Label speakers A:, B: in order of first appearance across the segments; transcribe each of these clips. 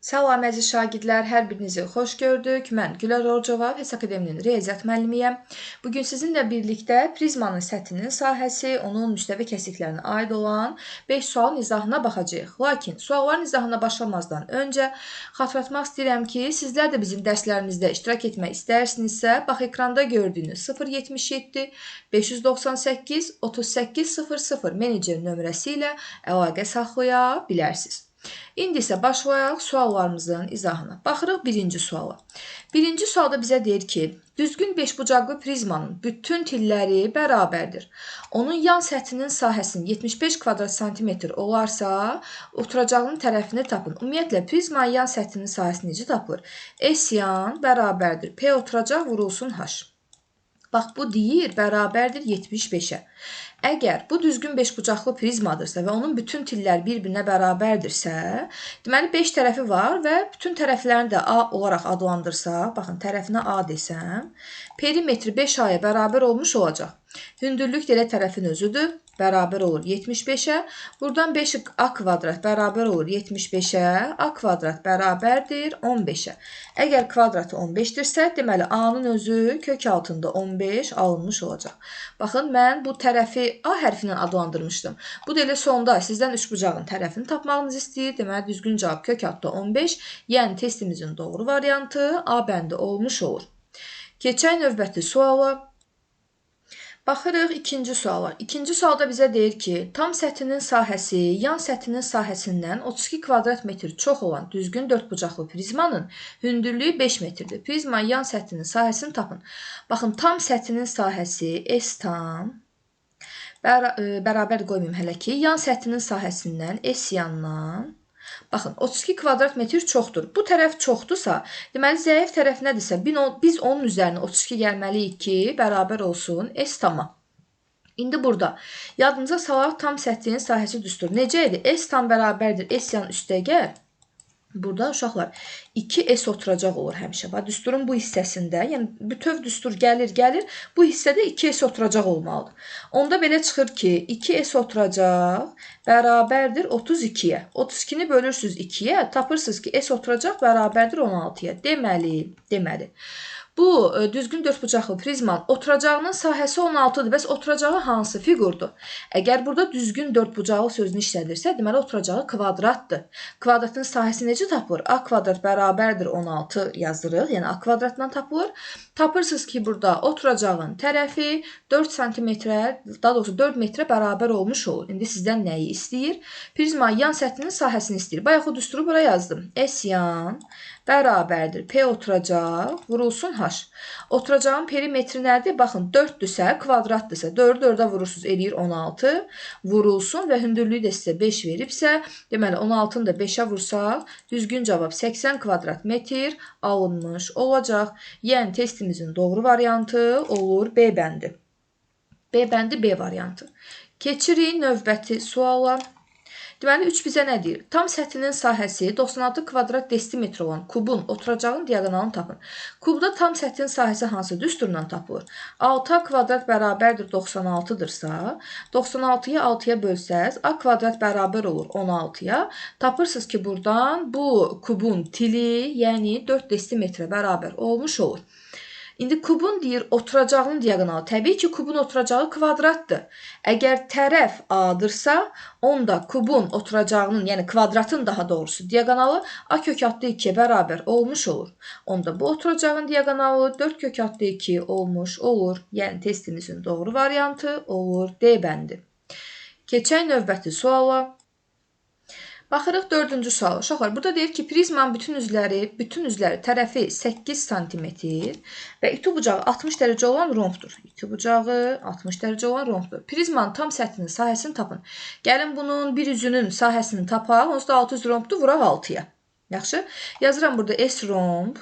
A: Salam əziz şagirdlər, hər birinizi xoş gördük. Mən Gülər Orcova, HES Akademinin riyaziyyat müəllimiyəm. Bugün sizinlə birlikdə prizmanın səthinin sahəsi, onun müstəvi kəsiklərinə aid olan 5 sualın izahına baxacağıq. Lakin sualların izahına başlamazdan öncə xatırlatmaq istəyirəm ki, sizlər də bizim dərslərimizdə iştirak etmək istəyirsinizsə, bax ekranda gördüyünüz 077 598 38 00 menecer nömrəsi ilə əlaqə saxlaya bilərsiniz. İndi isə başlayaq suallarımızın izahına. Baxırıq birinci suala. Birinci sualda bizə deyir ki, düzgün beşbucaqlı prizmanın bütün tilləri bərabərdir. Onun yan səthinin sahəsinin 75 kvadrat santimetr olarsa, oturacağının tərəfini tapın. Ümumiyyətlə, prizmanın yan səthinin sahəsi necə tapılır? S yan bərabərdir. P oturacaq vurulsun H. Bax, bu deyir bərabərdir 75-ə. Əgər bu düzgün beşbucaqlı prizmadırsa və onun bütün tilləri bir-birinə bərabərdirsə, deməli 5 tərəfi var və bütün tərəflərini də A olaraq adlandırsaq, baxın tərəfinə A desəm, perimetri 5A-ya bərabər olmuş olacaq. Hündürlük də elə tərəfin özüdür, bərabər olur 75-ə. Buradan 5A kvadrat bərabər olur 75-ə, A kvadrat bərabərdir 15-ə. Əgər kvadratı 15-dirsə, deməli A-nın özü kök altında 15 alınmış olacaq. Baxın, mən bu tərəfi A hərfi ilə adlandırmışdım. Bu da elə sonda sizdən üçbucağın tərəfini tapmağınızı istəyir. Deməli, düzgün cavab kök altında 15, yəni testimizin doğru variantı A bəndi olmuş olur. Keçək növbəti suala. Baxırıq ikinci suala. İkinci sualda bizə deyir ki, tam səthinin sahəsi yan səthinin sahəsindən 32 kvadrat metr çox olan düzgün dördbucaqlı prizmanın hündürlüyü 5 metrdir. Prizmanın yan səthinin sahəsini tapın. Baxın, tam səthinin sahəsi S tam bərabər qoymayım hələ ki, yan səthinin sahəsindən S yandan. Baxın, 32 kvadrat metr çoxdur. Bu tərəf çoxdursa, deməli, zəif tərəf nədirsə, biz onun üzərinə 32 gəlməliyik ki, bərabər olsun S tama. İndi burada yadınıza salaq tam səthinin sahəsi düstur. Necə idi? S tam bərabərdir S yan üstəgəl. Burada uşaqlar 2S oturacaq olur həmişə. Bax, düsturun bu hissəsində, yəni bütöv düstur gəlir, bu hissədə 2S oturacaq olmalıdır. Onda belə çıxır ki, 2S oturacaq bərabərdir 32-yə. 32-ni bölürsünüz 2-yə, tapırsınız ki, S oturacaq bərabərdir 16-ya. Deməli. Bu düzgün dördbucaqlı prizmanın oturacağının sahəsi 16-dır. Bəs oturacağı hansı fiqurdur? Əgər burada düzgün dördbucaqlı sözünü işlədirsə, deməli oturacağı kvadratdır. Kvadratın sahəsi necə tapılır? A kvadrat bərabərdir 16 yazırıq. Yəni A kvadratdan tapılır. Tapırsınız ki, burada oturacağın tərəfi 4 santimetrə, daha doğrusu 4 metrə bərabər olmuş olur. İndi sizdən nəyi istəyir? Prizmanın yan səthinin sahəsini istəyir. Bayaq o düsturu bura yazdım. S yan bərabərdir P oturacaq vurulsun H. Oturacağın perimetri nədir? Baxın, 4-dürsə, kvadratdırsa, 4-ü 4-ə vurursunuz, eləyir 16, vurulsun və hündürlüyü də sizə 5 veribsə, deməli, 16-nı da 5-ə vursaq, düzgün cavab 80 kvadrat metr alınmış olacaq. Yəni, testimizin doğru variantı olur B bəndi. B bəndi, B variantı. Keçirik növbəti suala. Deməli, 3 bizə nə deyir? Tam səthinin sahəsi 96 kvadrat desimetr olan kubun oturacağın diaqonalını tapın. Kubda tam səthin sahəsi hansı düsturla tapılır? 6A kvadrat bərabərdir 96-dırsa, 96-yı 6-ya bölsəz, A kvadrat bərabər olur 16-ya. Tapırsınız ki, buradan bu kubun tili, yəni 4 desimetrə bərabər olmuş olur. İndi kubun deyir oturacağının diaqonalı. Təbii ki, kubun oturacağı kvadratdır. Əgər tərəf A-dırsa, onda kubun oturacağının, yəni kvadratın daha doğrusu diaqonalı A kök altı 2-yə bərabər olmuş olur. Onda bu oturacağın diaqonalı 4 kök altı 2 olmuş olur. Yəni testimizin doğru variantı olur D bəndi. Keçək növbəti suala. Baxırıq dördüncü suala. Uşaqlar, burada deyir ki, prizmanın bütün üzləri tərəfi 8 sm və iti bucağı 60 dərəcə olan rombdur. İti bucağı 60 dərəcə olan rombdur. Prizmanın tam səthinin sahəsini tapın. Gəlin bunun bir üzünün sahəsini tapaq. Onsuz da 600 rombdur, vuraq 6-ya. Yaxşı. Yazıram burada S romb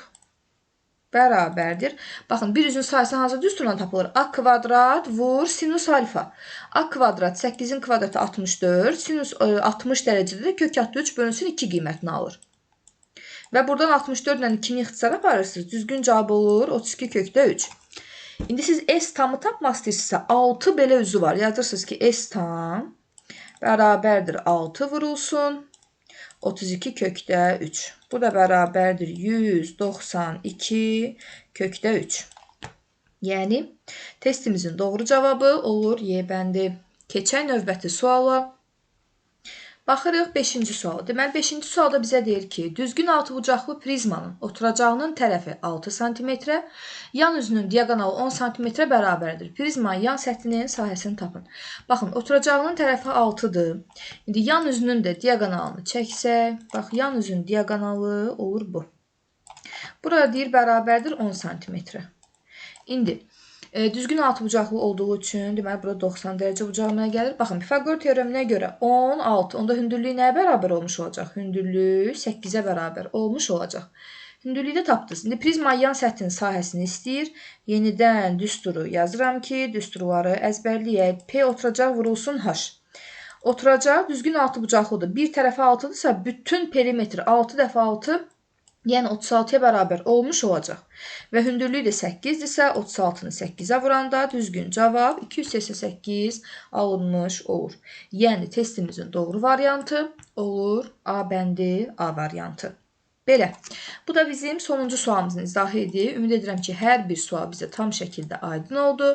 A: bərabərdir. Baxın, bir üzün sahəsi hansı düsturla tapılır? A kvadrat vur sinus alfa. A kvadrat 8-in kvadratı 64, sinus 60 dərəcədə də kök altı 3 bölünsün 2 qiymətini alır. Və buradan 64 ilə 2-ni ixtisara aparırsınız. Düzgün cavab olur 32 kökdə 3. İndi siz S tamı tapmaq istəyirsinizsə, 6 belə üzü var. Yazırsınız ki, S tam bərabərdir 6 vurulsun. 32 kökdə 3. Bu da bərabərdir 192 kökdə 3. Yəni, testimizin doğru cavabı olur Y bəndi. Keçək növbəti suala. Baxırıq 5-ci suala. Deməli, 5-ci sualda bizə deyir ki, düzgün altıbucaqlı prizmanın oturacağının tərəfi 6 sm, yan üzünün diaqonalı 10 sm bərabərdir. Prizmanın yan səthinin sahəsini tapın. Baxın, oturacağının tərəfi 6-dır. İndi yan üzünün də diaqonalını çəksək, bax, yan üzünün diaqonalı olur bu. Burada deyir, bərabərdir 10 sm. İndi, düzgün altıbucaqlı olduğu üçün, deməli, burada 90 dərəcə bucağına gəlir. Baxın, Pifaqor teoreminə görə 10, 6. Onda hündürlük nəyə bərabər olmuş olacaq? Hündürlük 8-ə bərabər olmuş olacaq. Hündürlüyü də tapdınız. İndi prizma yan səthinin sahəsini istəyir. Yenidən düsturu yazıram ki, düsturları əzbərləyək. P oturacaq vurulsun H. Oturacaq düzgün altıbucaqlıdır. Bir tərəfi 6-dırsa, bütün perimetr 6 dəfə 6, yəni 36-ya bərabər olmuş olacaq. Və hündürlüyü də 8-dirsə, 36-nı 8-ə vuranda düzgün cavab 288 alınmış olur. Yəni testimizin doğru variantı olur A bəndi, A variantı. Belə. Bu da bizim sonuncu sualımızın izahı idi. Ümid edirəm ki, hər bir sual bizə tam şəkildə aydın oldu.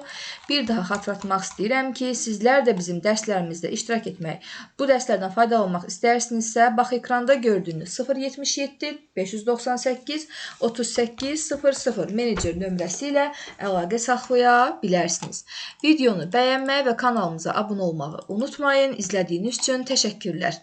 A: Bir daha xatırlatmaq istəyirəm ki, sizlər də bizim dərslərimizdə iştirak etmək, bu dərslərdən faydalanmaq istərsinizsə, bax ekranda gördüyünüz 077 598 38 00 menecer nömrəsi ilə əlaqə saxlaya bilərsiniz. Videonu bəyənməyi və kanalımıza abunə olmağı unutmayın. İzlədiyiniz üçün təşəkkürlər.